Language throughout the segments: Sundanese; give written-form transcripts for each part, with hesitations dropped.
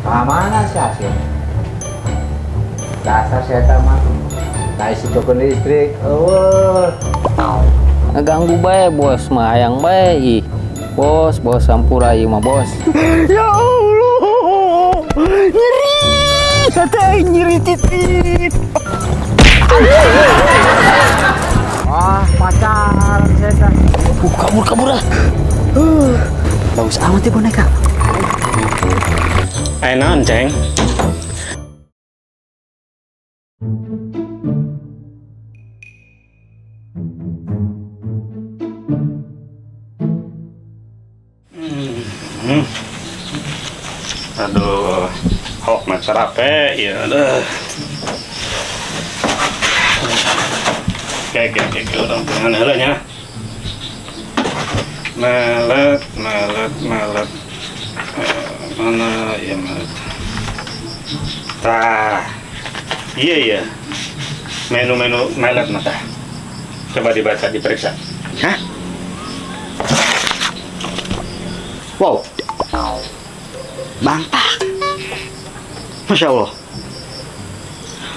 Mana si Asin? Dasar saya mah. Nah, isi token listrik. Eueuh. Ngeganggu bae bos mah hayang bae ih. Bos, bos sampura ieu mah bos. Ya Allah. Nyeri. Hati nyeri titit. Wah, pacaran saya. Kabur kabur ah. Bagus amat ya boneka. Naon, Ceng? Aduh, hok mah sarape ya aduh. Kayak orang pengen heula nya. Melet. Mana ya melet. Tah. Iya ya. Menu-menu melet mah tah. Coba dibaca, diperiksa. Hah? Wow. Bangpak. Masya Allah.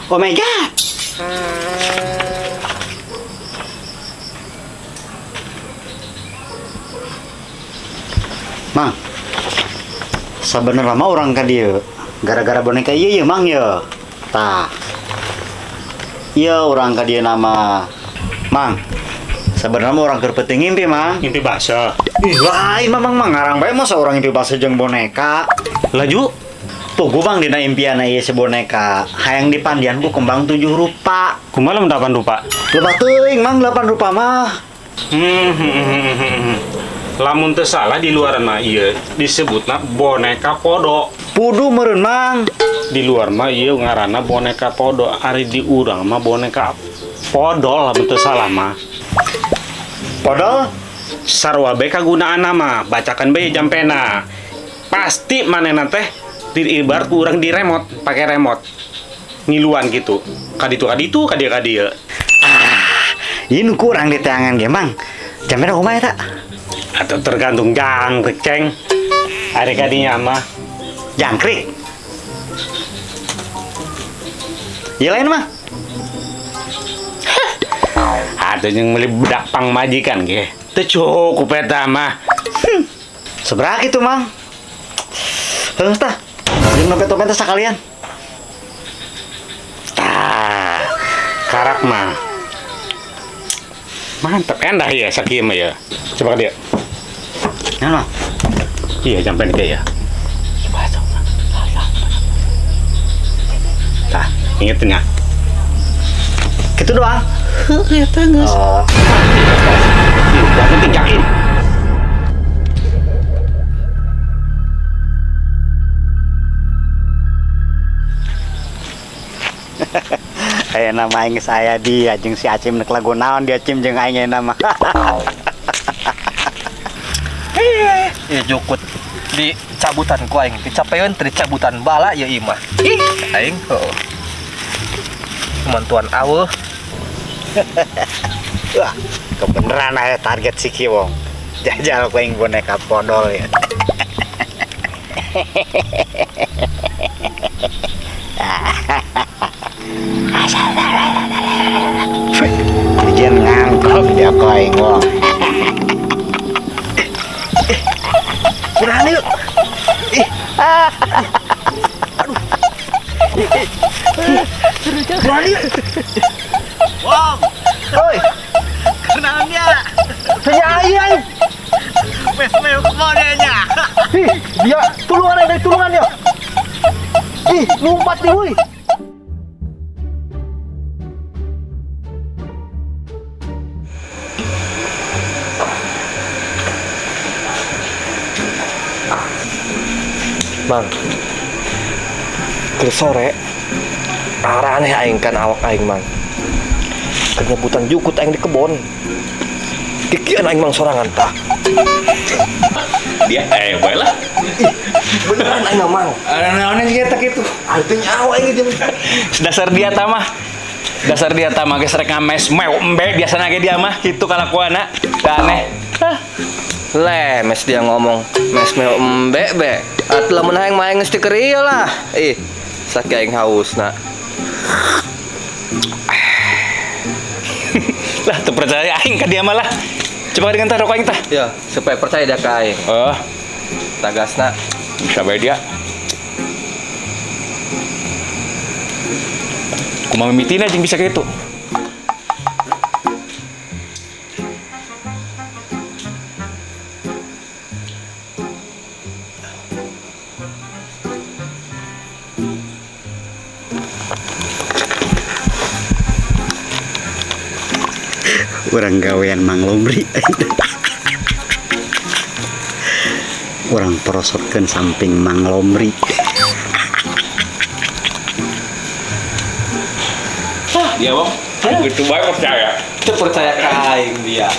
Oh my God. Mang, sebenarnya mah orang ka dieu gara-gara boneka ieu ya Mang ya. Tah. Ieu orang ka dieu nama Mang. Sebenarnya mah orang keur penting ngimpi, Mang. Ngimpi basah. Ih, lain mah Mang, ngarang bae masa orang ngimpi basah jeung boneka. Laju pugu Bang dina impianna ieu si boneka. Hayang dipandian ku kembang 7 rupa. Kumaha lamun 8 rupa? Loba teuing Mang 8 rupa mah. Lamun teu salah di luar mah ieu disebutna boneka podo. Pudu meureun Mang. Di luar mah ieu ngaranna boneka podo, ari di urang mah boneka podol lamun teu salah mah. Podol? Sarua bae kagunaanna mah, bacakan bae jampena. Pasti manehna teh di ibarat ku urang di remote, pake remote. Ngiluan gitu. Kaditu kaditu, kadieu kadieu. Ah, ieu nu kurang di teangan ge Mang. Jampena kumaha eta? Atau tergantung jangkrik, Ceng. Ari kadinya mah jangkrik. Ieu lain mah. Atuh jeung meuli bedak pang majikan ge. Teu cukup eta mah. Seberapa itu, Mang? Heuh tah. Jeung dompet-dompet teh sakalian. Tah, karak mah. Mantap endah ya sakieu mah ya. Coba dia. Nah, Mang. Iya, sampai nih ya. Coba coba. Tah, ingetin ya. Gitu doang. Heuh, eta geus. Oh. Yang penting yakin. Aya nama aing saya dia jeung si Acim nek lagu naon dia Acim jeung aing nama. Ya jukut dicabutan ku aing, dicapeun teh dicabutan bala ya imah. Ih, aing heuh. Mantuan aweuh. Wah, kebeneran aya target si Ki Wong. Jajal ku aing boneka podol ya. Bikin ngangkok dia ku aing wong. Kurang yuk. Ih. Aduh. Kurang yuk. Wong. Oi. Kenalan dia. Saya aing. Wes meu kemana-nya? Ih, dia tulungan dari tulungan ya. Ih, lompat nih woi. Mang, ke sore araneh aing kan awak aing Mang. Kenyebutan jukut aing di kebon. Kikian aing Mang sorangan tah. Dia bae lah. Ih, beneran aing Mang. Naon sih eta kitu? Artinya awak aing gitu. Dasar dia tamah. Dasar dia tamah geus rek ngames mew embe biasana ge dia mah kitu kalakuanna. Da aneh. Hah. Lemes dia ngomong. Mes meo embe be. Atuh lamun hayang mah aing geus teu keur ieu lah. Ih, sakieu aing hausna. Lah teu percaya aing ka dia mah lah. Coba dengan tah rokok aing tah. Ya, supaya percaya dia ka aing. Oh. Tagasna. Bisa bae dia. Kumaha mimitina jeung bisa kitu. Urang gawean Mang Lomri. Urang prosotkeun samping Mang Lomri. Hah, dia bang, gitu bae percaya. Teu percaya ka aing dia.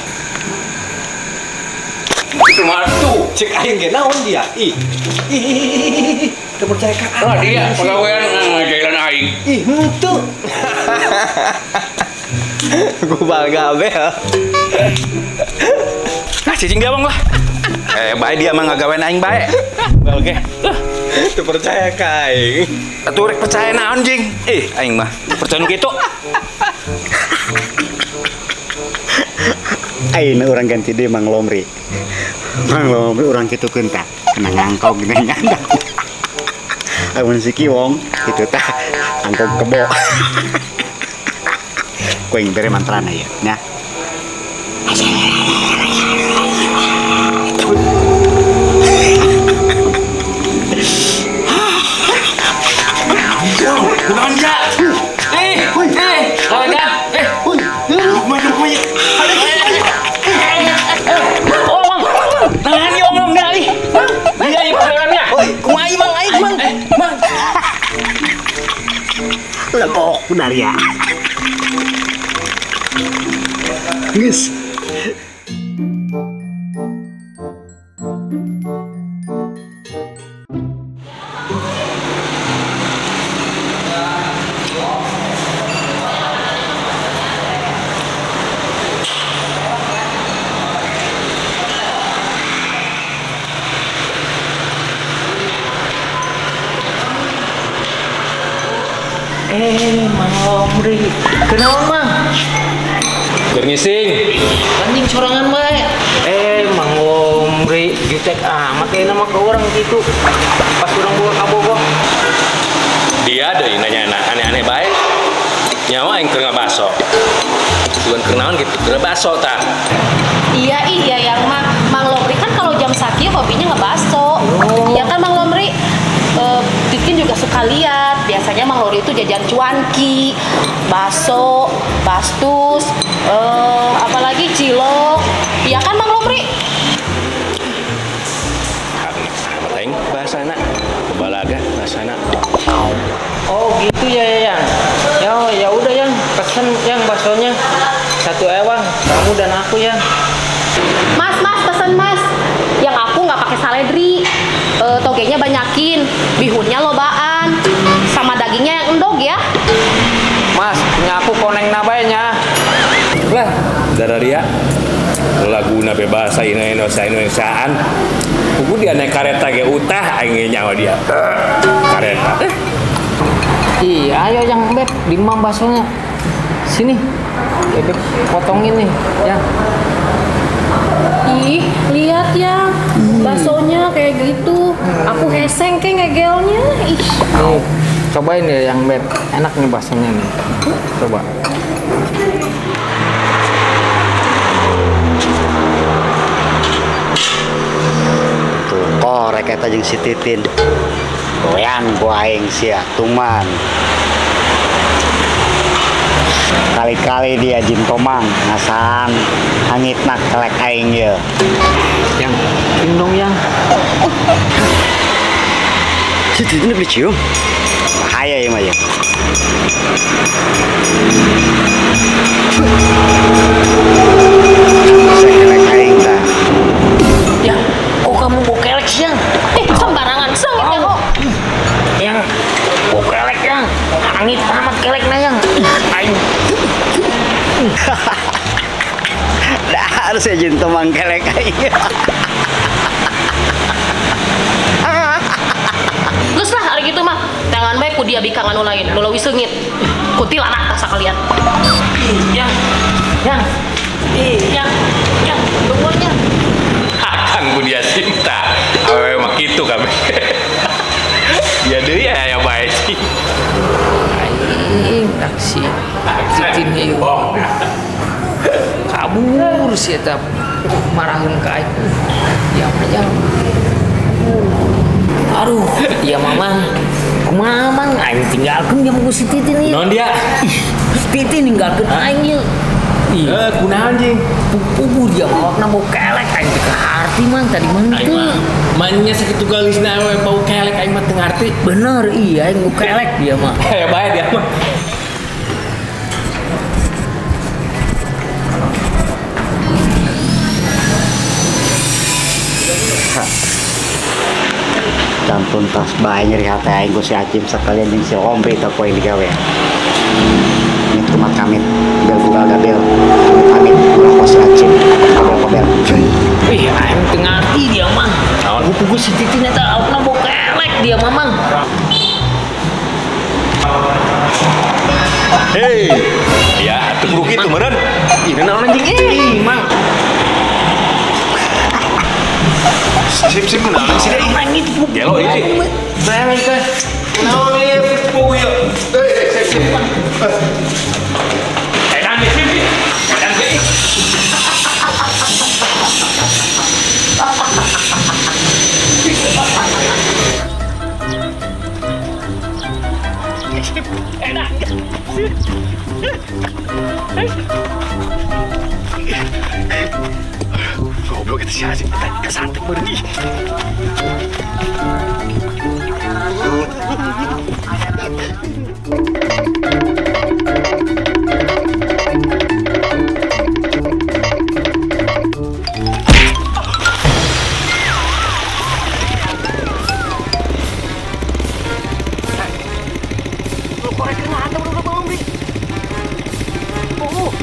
Itu mah tuh, cek aing ge naon dia? Ih. Ih, teu percaya ka aing. Lah dia pagawean ngajailan aing. Ih, henteu. Gua gabe. Nah, cicing dia bang lah. Bae dia mah ngagawean aing bae. Oke. Teu percaya ka aing. Atuh rek percaya naon jing? Ih, aing mah percaya nu kitu. Ayeuna urang ganti deui Mang Lomri. Mang Lomri urang kitukeun tah. Kena ngangkog geuning ngangkog. Amun si Kiwong kitu tah angkog kebo. Ku aing bere mantrana ieu nya. Kunaon ja? Nahan ieu omong dah ih. Dia ieu pagaweannya. Oi, kumaha ieu Mang aing Mang? Mang. Lepok benar ya. Geus. Mang Lomri, kenapa Mang? Keur ngising. Anjing sorangan bae. Mang Lomri, jutek amat kayaknya mah ke orang gitu. Pas urang buka kabogoh. Dia deui nanya aneh-aneh bae. Nyawa aing keur ngabaso. Bukan keur naon gitu, keur baso tah. Iya iya yang mah Mang Lomri kan kalau jam sakieu hobinya ngebaso. Oh. Iya kan Mang Lomri? Titin juga suka lihat. Biasanya Mang Lomri itu jajan cuanki, baso, bastus, apalagi cilok. Iya kan Mang Lomri? Aing bahasana, balaga bahasana. Oh gitu ya Yang. Ya ya udah Yang, pesen Yang baksonya. 1 ewang, kamu dan aku Yang. Mas, mas pesen Mas. Yang aku nggak pakai seledri. Togenya banyakin, bihunnya lobaan, sama dagingnya yang endog ya. Mas, punya aku koneng nabainya. Lah, darah dia laguna bebas Indonesia Indonesiaan. Kuku dia naik kareta ge utah aing nyawa dia. Kareta. Iya, ayo yang beb, 5 baksonya. Sini. Beb potongin nih, ya. Ih, lihat ya, baksonya kayak gitu. Aku heseng kayak ngegelnya. Ih. Nih, cobain deh yang beb. Enak nih baksonya nih. Coba. Tuh, korek eta jeung si Titin. Goyang ku aing sia, tuman. Kali-kali dia jin tomang ngasaan hangitna kelek aing ye. Yang cium dong Yang. Si Titin udah dicium. Bahaya ya mah ya. Kelek aing tah. Yang, kok kamu bau kelek sih Yang? Sembarangan sengit ya kok. Yang, bau kelek Yang. Hangit amat kelekna Yang. Aing. Dah harus ya jin tomang kelek aing. gitu mah. Tangan bae ku dia bikang anu lain, nu leuwih seungit. Kuntilanak tah sakalian. Yang. Yang. Yang. Yang, tungguannya. Akang ku dia cinta. Awewe mah kitu kabeh. Ya deui aya bae sih. Aing taksi. Titin ieu. Kabur si eta maraheun ka aing. Ya aja. Aduh, ya mamang. Kumaha mang aing tinggalkeun jeung ku si Titin ieu. Naon dia? Ih, Titin ninggalkeun aing ieu. Eh, kunaon jeung? Puguh dia mawakna bau kelek aing teu kaharti mang tadi mang teu. Manya sakitu galisna awewe bau kelek aing mah teu ngarti. Bener iya aing bau kelek dia mah. Aya bae dia mah. Cantun tas bae nyeri hati aing ku si Acim sekalian jeung si Omri teh poe digawe. Ini kumat kamit, bel bugal gabel, amit amit, ulah ku si Acim, kobel kobel. Ih, aing teu ngarti dia mah. Naon? Puguh si Titin eta awakna bau kelek dia mah mang. Hei, ya atuh kudu kitu meureun. Ih, naon anjing? Ih, mang. Sip sip naon sih deui? Gelo ieu. Bayang teh. Naon ieu puguh ieu? Eh, sip sip. Edan sip sip. Edan sih. Edan. Goblok itu si Acim kesantet meureun ih. Lu korek kena hantam lu Bang Omri. Oh.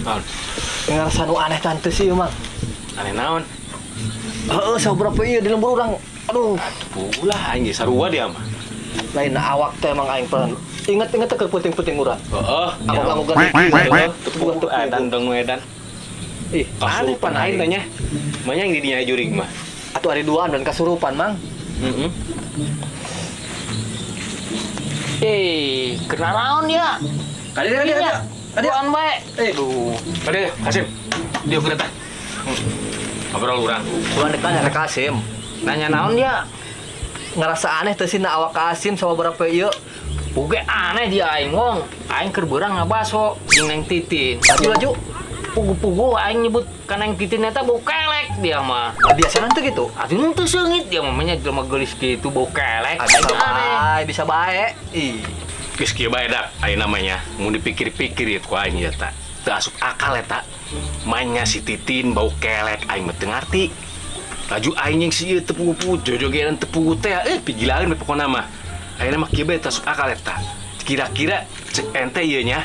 Mang, ngerasa nu aneh tante sih, Mang. Aneh naon? Heeh, saberapa ieu di lembur urang. Aduh, pulah aing ge sarua dia mah. Lain awak teh emang aing peran. Ingat-ingat teh keur peuting-peuting urang. Heeh, aku kamu kan. Teu edan dong nu edan. Ih, kasurupan aing teh nya. Manya yang di dinya jurig mah. Atuh ari duaan dan kasurupan, Mang. Heeh. Eh, kena naon dia? Kali kali aja. Duaan bae. Aduh. Kali Kasim. Dia kereta. Ngobrol urang. Urang dek nanya ka Kasim. Nanya naon dia? Ngerasa aneh teh sih na awak Kasim sama berapa ieu. Puge aneh dia aing wong. Aing keur beurang ngabaso jeung Neng Titin. Laju laju. Pugu-pugu aing nyebut ka Neng Titin eta bau kelek dia mah. Biasana teh gitu. Atuh teu seungit dia mah nya jelema geulis kitu bau kelek. Bisa bae, bisa bae. Ih. Geus kieu bae dak ayeuna mah nya. Mun dipikir-pikir ieu ku aing ieu ta. Teu asup akal eta. Manya si Titin bau kelek aing mah teu ngarti. Laju aing jeung si ieu teu pugu-pugu jojogean teu pugu teh pigilaeun we pokona mah. Ayeuna mah kieu bae teu asup akal eta. Kira-kira cek ente ieu nya.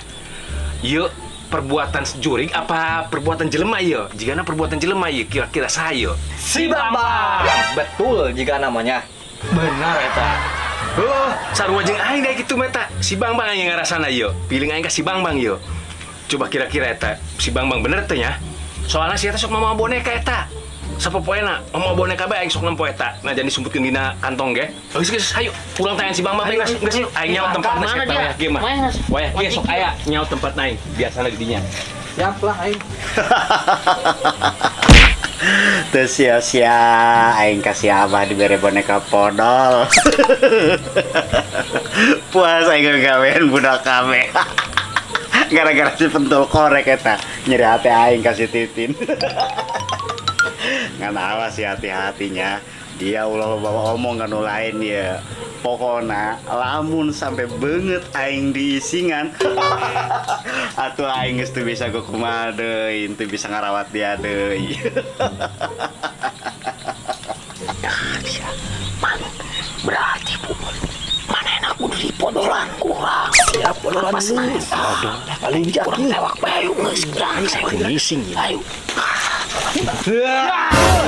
Ieu perbuatan jurig apa perbuatan jelema ieu? Jigana perbuatan jelema ieu kira-kira saha ieu? Si Bambang. Betul jika namanya. Benar eta. Oh, sarua jeung aing da kitu mah eta. Si Bambang aing ngarasana ieu. Piling aing ka si Bambang ieu. Coba kira-kira eta si Bambang bener teh nya? Soalna si eta sok mamawa boneka eta. Sapopoena mamawa boneka bae aing sok nempo eta. Nah jadi disumputkeun dina kantong ge. Geus geus hayu urang tangan si Bambang geus geus aing nyaho tempatna si eta wayah ge mah. Wayah ge sok aya nyaho tempatna aing biasana di dinya. Siap lah aing. Teu sia-sia aing kasih abah dibere boneka podol. Puas aing gawean budak kame. Gara-gara si pentul korek eta nyeri hati aing ka si Titin. Ngan awas ya hati-hatinya. Dia ulah bawa omong kan lain ya. Pokona lamun sampai banget aing diisingan atuh aing geus teu bisa kumaha deui, teu bisa ngarawat dia deui. Nah, dia man berarti bu mana enak kudu dipodolan kurang ya podolan geus paling kurang tewak bae ayo geus berani saya ngising ayo.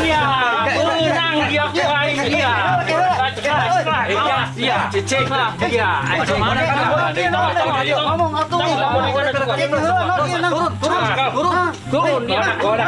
Ya, menang dia aing dia. Iya, cicing lah. Iya, ngomong atuh. Turun, turun, turun.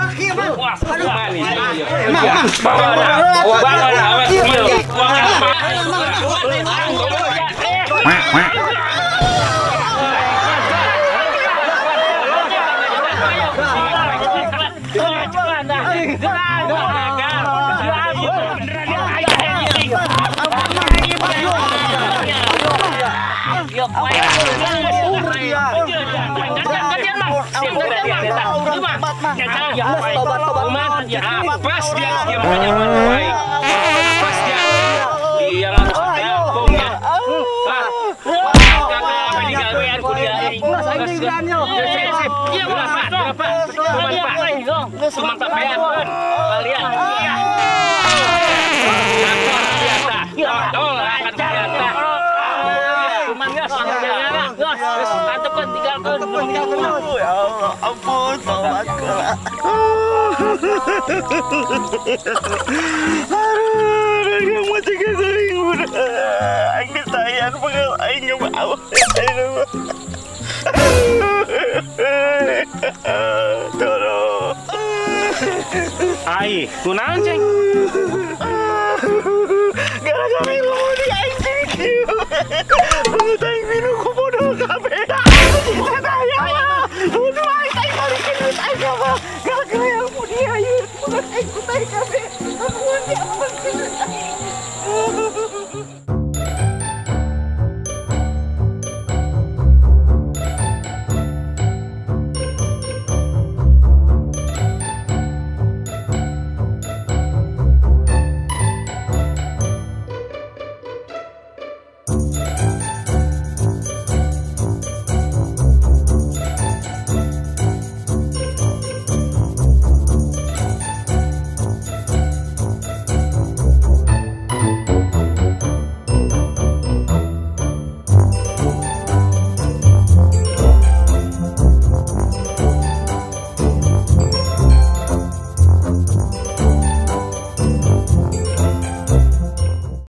Pas dia pas dia dia langsung ya. Ampun, tobat. Aduh, yang masih kesering udah. Aing disayang banget, aing nggak mau. Tolong. Ai, kunaon ceng? Gara-gara